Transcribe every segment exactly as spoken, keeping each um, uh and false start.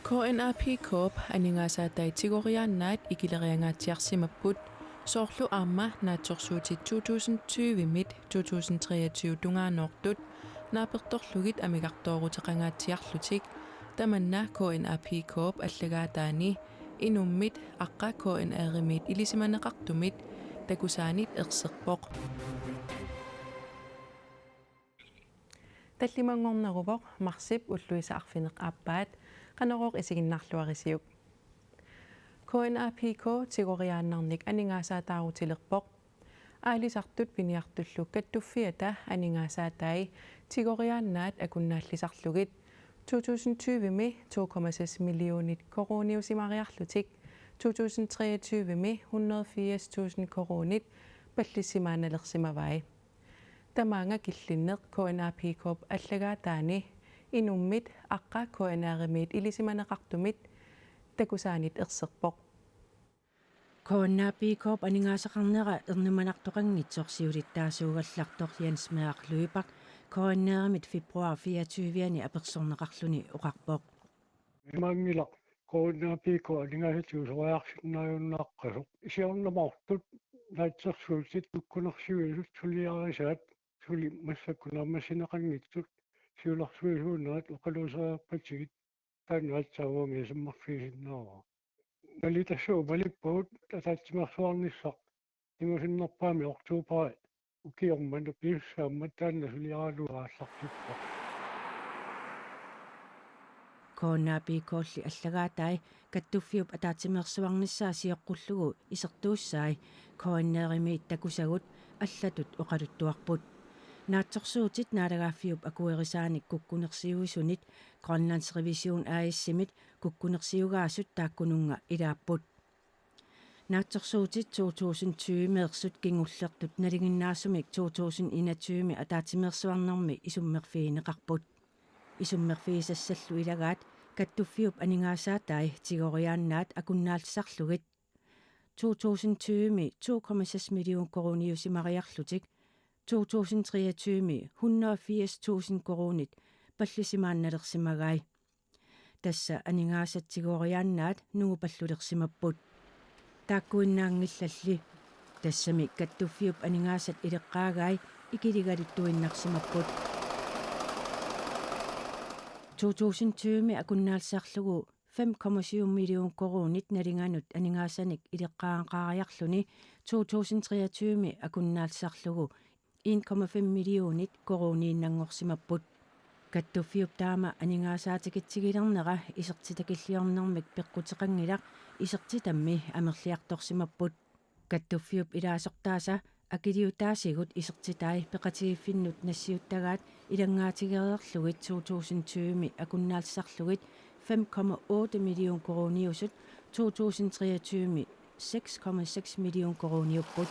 K N A P K-p aningaasaatai tigoriaannaat ikileriangaatsiarsimapput, soorlu aamma naatsorsuutit to tusind tyve-mit to tusind treogtyve tungaanoortut naapertorlugit amigartooruteqangaatsiarlutik, tamanna K N A P K-p allagaataani inummit aqqa K N R-imiit ilisimaneqartumit takusaanit erserpoq. Tallimanngorneruvoq marsip ulluisa arfineq-aappaat, Qanorooq isiginnaarluarisiuk. K N A P K tigoriaannarnik aningaasaataarutilerpoq. Aalisartut piniartullu kattuffiata aningaasaatai tigoriaannaat akunnaallisarlugit to tusind tyve-mi to komma seks millionit koruuniusimariarlutik to tusind treogtyve-mi hundrede firs tusind koruunit pallissimaannalersimavai. Tamaanga killinneq K N A P K-p allagaataani inummit aqqa K N R-imiit ilisimaneqartumit takusaanit erserpoq. K N A P K-p aningaasaqarnera ernumanartoqanngitsoq siulittaasuugallartoq Jens Meerup Lyberth K N R-imit februar fireogtyve-ani apersorneqarluni oqarpoq. Imaanngilaq K N A P K aningaasatigut soriarsinnaajunnaaqqasoq. Siornamaartut naatsorsuutit kukkunersiuisut suliarisaat suli massakkut naammassineqanngitsut siulersuisuunerat oqaluuseriarpatigit, taanna aatsaat uanga isummerfigisinnaavara. Nalitassuup malippagut ataatsimeersuarnissaq kingusinnerpaamik oktober ukiormanna pisussaammat taanna suliaralugu aallartippoq. K N A P K-lli allagaatai kattuffiup ataatsimeersuarnissaa sioqqullugu isertuussai K N R-imiit takusagut allatut oqaluttuarput. Naatsorsuutit naalagaaffiup akuerisaanik kukkunersiuisunit Grønlands Revision A/S-imit kukkunersiugaasut taakkununnga ilaapput. Naatsorsuutit to tusind tyve-meersut kingullertut nalinginnaasumik to tusind enogtyve-mi ataatsimeersuarnermi isummerfigineqarput. Isummerfigisassallu ilagaat kattuffiup aningaasaatai tigoriaannaat akunnaallisarlugit. To tusind tyve-mi to komma seks million koruuniusimariarlutik to tusind treogtyve-mi hundrede firs tusind koruunit pallissimaannalersimagai. Tassa aningaasat tigoriaannaat nungupallulersimapput. Taakkuinnaanngillalli. Tassami kattuffiup aningaasat ileqqaagai ikiligaluttuinnarsimapput. To tusind tyve-mi akunnaallisarlugu fem komma syv million koruunit nalinganut aningaasanik ileqqaaraqariarluni to tusind treogtyve-mi akunnaallisarlugu en komma fem millionit koruuniinnanngorsimapput. Kattuffiup taama aningaasaatikitsigilernera isertitakilliornermik peqquteqanngilaq, isertitammi amerliartorsimapput. Kattuffiup ilaasortaasa akiliutaasigut isertitai peqatigiiffinnut nassiuttagaat ilanngaatigereerlugit to tusind tyve-mi akunnaallisarlugit fem komma otte million koruuniusut to tusind treogtyve-mi seks komma seks million koruuniupput.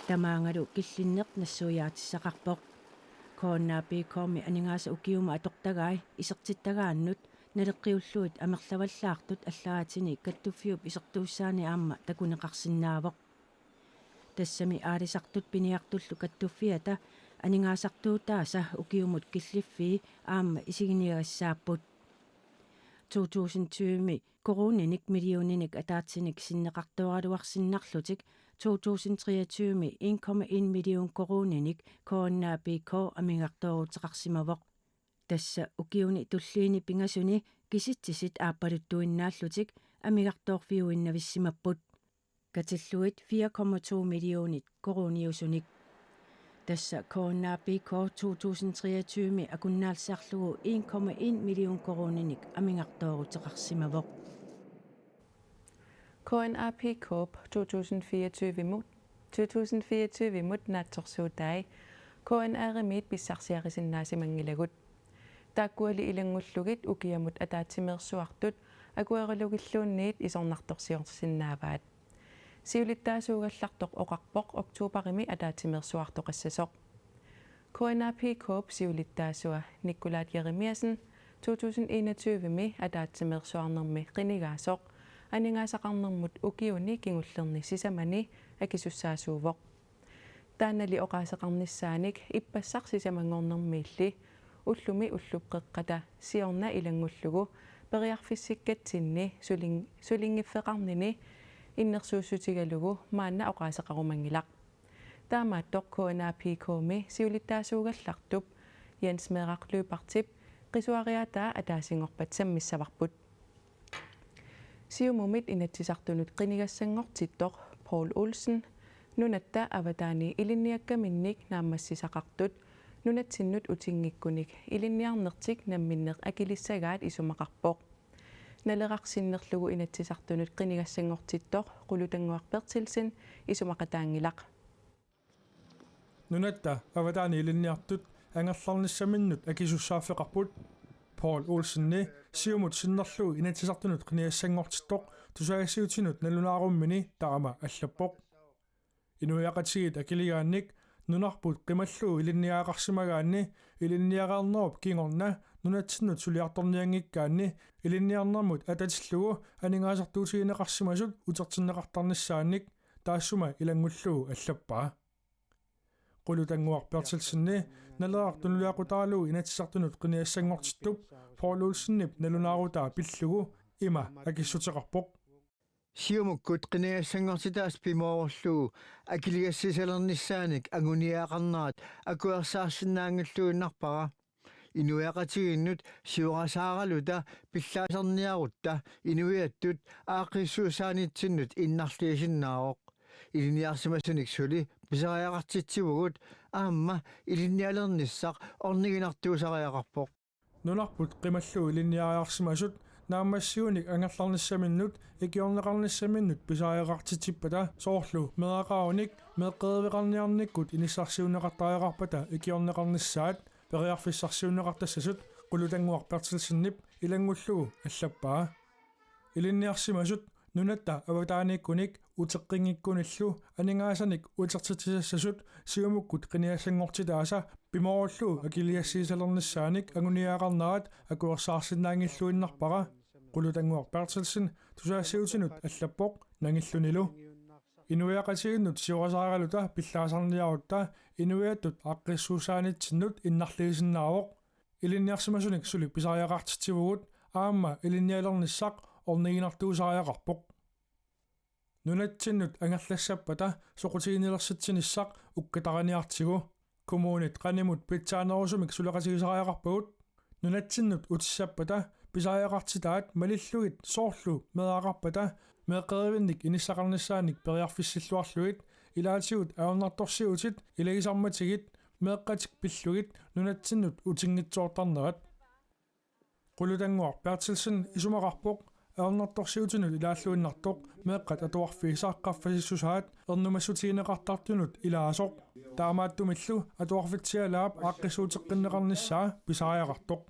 Tamaangalu killinneq nassuiaatissaqarpoq. K N A P K-mi aningaasat ukiumut atortagai isertittagaannut naleqqiulluit amerlavallaartut allagaatini kattuffiup isertuussaani aamma takuneqarsinnaavoq. Tassami aalisartut piniartullu kattuffiata aningaasartuutaasa ukiumut killiffii aamma isiginiagassaapput. To tusind tyve-mi koruuninik millioninik ataatsinik sinneqartooraluarsinnarlutik to tusind treogtyve-mi en komma en million koruuninik K N A P K amigartooruteqarsimavoq. Tassa ukiuni tulliini pingasuni kisitsisit aappaluttuinnaallutik amigartoorfiuinnavissimapput. Katillugit fire komma to millionit koruuniusunik. Tassa K N A P K to tusind treogtyve-mi akunnaallisarlugu en komma en million koruuninik amigartooruteqarsimavoq. K N A P K-p to tusind fireogtyve-mut, to tusind fireogtyve-mut naatsorsuutai K N R-imiit pissarsiarisinnaasimanngilagut. Taakkuali ilanngullugit ukiamut ataatsimeersuartut akueralugilluunniit isornartorsiorsinnaavaat. Siulittaasuugallartoq oqarpoq oktoberimi ataatsimeersuartoqassasoq. K N A P K-p siulittaasua Nikolaj Jeremiassen to tusind enogtyve-mi ataatsimeersuarnermi qinigaasoq aningaasaqarnermut ukiuni kingullerni sisamani akisussaasuuvoq. Taannali oqaaseqarnissaanik ippassaq sisamanngornermiilli ullumi ullup qeqqata siorna ilanngullugu periarfissikkatsinni sulin-, sulinngiffeqarnini innersuussutigalugu maanna oqaaseqarumanngilaq. Taamaattoq K N A P K-mi siulittaasuugallartup Jens Meeraq Lyberthip qisuariaataa ataasinngorpat sammissavarput. Siumumit Inatsisartunut qinigassanngortittoq Poul Olsen nunatta avataani ilinniakkaminnik naammassisaqartut nunatsinnut utinngikkunik ilinniarnertik namminneq akilissagaat isumaqarpoq. Naleraq sinnerlugu Inatsisartunut qinigassanngortittoq Qulutannguaq Berthelsen isumaqataanngilaq. Nunatta avataani ilinniartut angerlarnissaminnut akisussaaffeqarput. Poul Olseni Siumut sinnerlugu Inatsisartunut qinigassanngortittoq tusagassiuutinut nalunaarummini taama allappoq. Inuiaqatigiit akiligaannik nunarput qimallugu ilinniagaqarsimagaanni ilinniareernerup kingorna nunatsinnut suliartornianngikkaanni ilinniarnermut atatillugu aningaasartuutigineqarsimasut utertinneqartarnissaannik taassuma ilanngullugu allappaa. Qulutannguaq Berthelseni Naleraq tunuliaqutaralugu Inatsisartunut qinigassanngortittup Poul Olsenip nalunaarutaa pillugu ima akissuteqarpoq. Siumukkut qinigassanngortitaasa pimoorullugu akiligassiisalernissaanik anguniagaqarnerat akuersaarsinnaanngilluinnarpara. Inuiaqatigiinnut siorasaaraluta pillaasarniarutta inuiattut aaqqissuussaanitsinnut innarliisinnaavoq. Ilinniarsimasunik suli pisariaqartitsivugut aamma ilinnialernissaq orniginartuusariaqarpoq. Nunarput qimallugu ilinniariarsimasut naammassigunik angerlarnissaminnut ikiorneqarnissaminnut pisariaqartitsippata soorlu meeraqarunik meeqqeriveqarniarnikkut inissarsiunneqartariaqarpata ikiorneqarnissaat periarfissarsiunneqartassasut Qulutannguaq Berthelsenip ilanngullugu allappaa. Ilinniarsimasut nunatta avataaniikkunik uteqqinngikkunillu aningaasanik utertitsisassasut Siumukkut qinigassanngortitaasa pimoorullugu akiligassiisalernissaanik anguniagaqarnerat akuersaarsinnaanngilluinnarpara, Qulutannguaq Berthelsen tusagassiuutinut allappoq nangillunilu. Inuiaqatigiinnut siorasaaraluta pillaasarniarutta inuiattut aaqqissuussaanitsinnut innarliisinnaavoq. Ilinniarsimasunik suli pisariaqartitsivugut aamma ilinnialernissaq orniginartuusariaqarpoq. Nunatsinnut angerlassappata soqutiginnilersitsinissaq ukkatariniartigu. Kommunit qanimut pitsaanerusumik suleqatigisariaqarpagut. Nunatsinnut utissappata pisariaqartitaat malillugit soorlu meeraqarpata meeqqerivinnik inissaqarnissaanik periarfissilluarlugit ilaatigut ajornartorsiutit ilagisarmatigit meeqqatik pillugit nunatsinnut utinngitsoortarnerat. Qulutannguaq Berthelsen isumaqarpoq ajornartorsiutinut ilaalluinnartoq meeqqat atuarfiisa qaffasissusaat ernumassutigineqartartunut ilaasoq. Taamaattumillu atuarfitsialaap aaqqissuuteqqinneqarnissaa pisariaqartoq.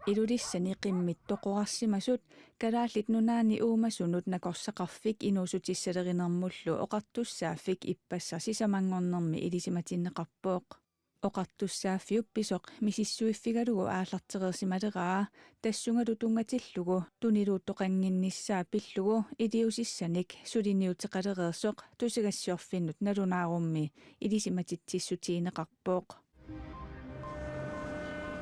Ilulissani qimmit toqorarsimasut Kalaallit Nunaanni uumasunut nakorsaqarfik inuussutissalerinermullu oqartussaaffik ippassaq sisamanngornermi ilisimatinneqarpoq. Oqartussaaffiup pisoq misissuiffigalugu aallartereersimaleraa tassungalu tunngatillugu tuniluuttoqannginnissaa pillugu iliuusissanik suliniuteqalereersoq tusagassiorfinnut nalunaarummi ilisimatitsissutigineqarpoq.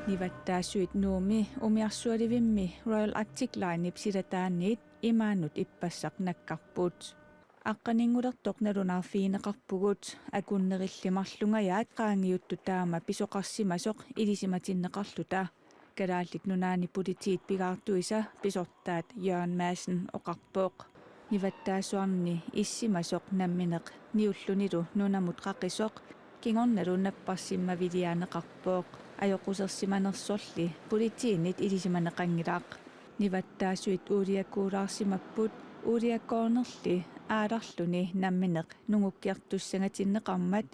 Nivattaasuit Nuummi umiarsualivimmi Royal Arctic Linep silataanniit imaanut ippassaq nakkarput. Aqqaninngulertoq nalunaarfigineqarpugut akunnerilli marlungajaat qaangiuttut taama pisoqarsimasoq ilisimatinneqarluta, Kalaallit Nunaanni Politiit pigaartuisa pisortaat Jørgen Madsen oqarpoq. Nivattaasuarni issimasoq nammineq niullunilu nunamut qaqisoq kingornalu napparsimmaviliaaneqarpoq. Ajoqusersimanersorli politiinit ilisimaneqanngilaq. Nivattaasuit uuliakuulaarsimapput uuliakkoornerli aalarluni nammineq nungukkiartussangatinneqarmat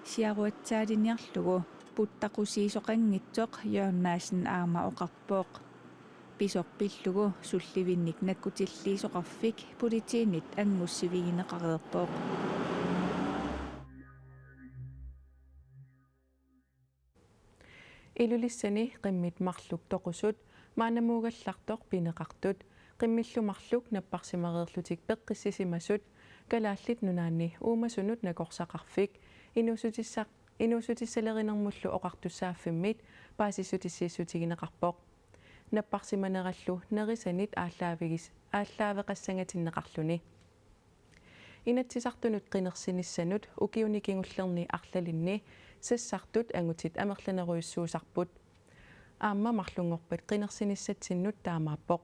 siaruatsaaliniarlugu puttaqusiisoqanngitsoq Jørgen Madsen aamma oqarpoq. Pisoq pillugu sullivinnik nakkutilliisoqarfik politiinit angussivigineqareerpoq. Ilulissani qimmit marluk toqusut maannamuugallartoq pineqartut qimmillu marluk napparsimareerlutik peqqissisimasut Kalaallit Nunaanni uumasunut nakorsaqarfik Inuussutissa-, inuussutissalerinermullu oqartussaaffimmit paasissutissiissutigineqarpoq. Napparsimanerallu nerisanit aallaavigis-, aallaaveqassangatinneqarluni. Inatsisartunut qinersinissanut ukiuni kingullerni arlalinni sassartut angutit amerlanerujussuusarput. Aamma marlunngorpat qinersinissatsinnut taamaappoq.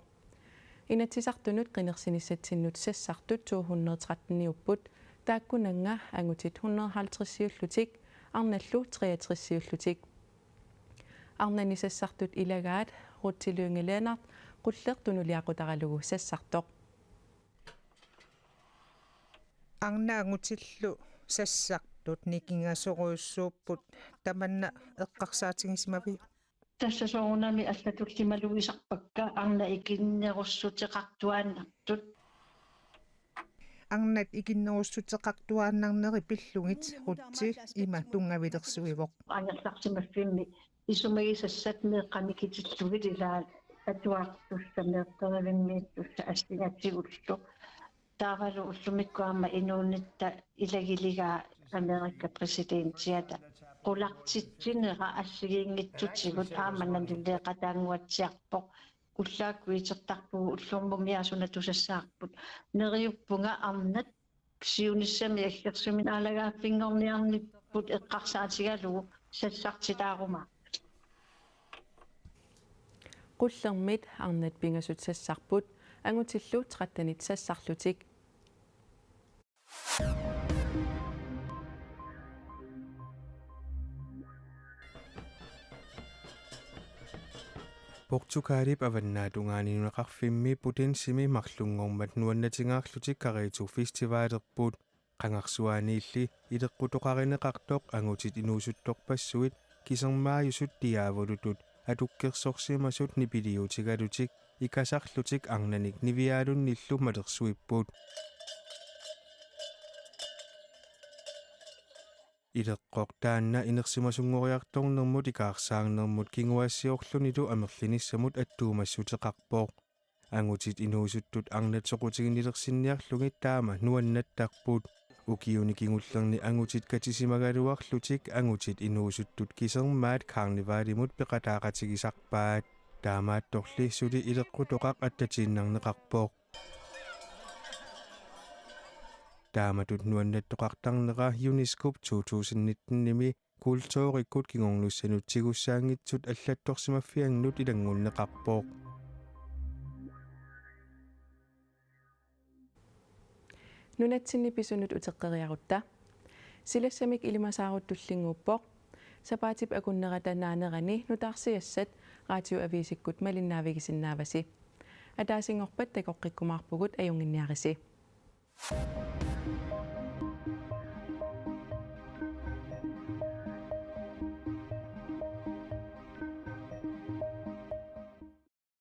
Inatsisartunut qinersinissatsinnut sassartut to hundrede tretteniupput, taakkunannga angutit hundrede halvtredsiullutik, arnallu treogtresiullutik. Arnani sassartut ilagaat Ruth Lynge Lennert, qulleq tunuliaqutaralugu sassartoq. Arnat angutillu sassartut nikingasorujussuupput, tamanna eqqarsaatigisimavit? Tassa soorunami allatulli malugisarpakka arnat ikinnerussuteqartuaannartut. Arnat ikinnerussuteqartuaannarnerit pillugit Ruth ima tunngavilersuivoq. Angerlarsimaffimmi isumagisassat meeqqat mikitillugit, ilaat atuartussat meeqqerivimmiittussat assingatigullu. Taavalu ullumikkut aamma inuunitta ilagiligaa Amerika præsidentiata qulartitsinera assigiinngitsutigut aamma nalileeqataannguatsiarpoq. Ullaakkut itertarpugut, ullormut umiaasuna tusassavarput. Neriuppunga arnat siunissami aggersumi naalagaaffinngorniarnikkut eqqarsaatigalugu sassartitaarumaarput. Qullermit arnat pingasut sassarput, angutillu trettenit sassarlutik. Portugalip avannaatungaani nunaqarfimmi Potensemi marlunngormat nuannatingaarlutik Karetu Festivalerput. Qangarsuaaniilli ileqqutoqarineqartoq angutit inuusuttorpassuit kisermaajusut Diavolutut atukkersorsimasut nipiliutigalutik ikasarlutik arnanik niviaalunnillu malersuipput. Ileqqoq taanna inersimasunngoriartornermut ikaarsaarnermut kinguaassiorlunilu amerlinissamut attuumassuteqarpoq. Angutit inuusuttut arnat soqutiginnilersinniarlugit taama nuannattarput. Ukiuni kingullerni angutit katisimagaluarlutik angutit inuusuttut kisermaat karnevalimut peqataaqatigisarpaat. Taamaattorli suli ileqqutoqaq attatiinnarneqarpoq. Taamatut nuannattoqartarnera UNESCO-p to tusind nitten-imi kulturikkut kingornussanut tigussaanngitsut allattorsimaffiannut ilanngunneqarpoq. Nunatsinni pisunut uteqqeriarutta. Silassamik ilimasaarut tullinnguuppoq. Sapaatip akunnerata naanerani nutaarsiassat Radioavisikkut malinnaavigisinnaavasi. Ataasinngorpat takoqqikkumaarpugut, ajunnginniarisi.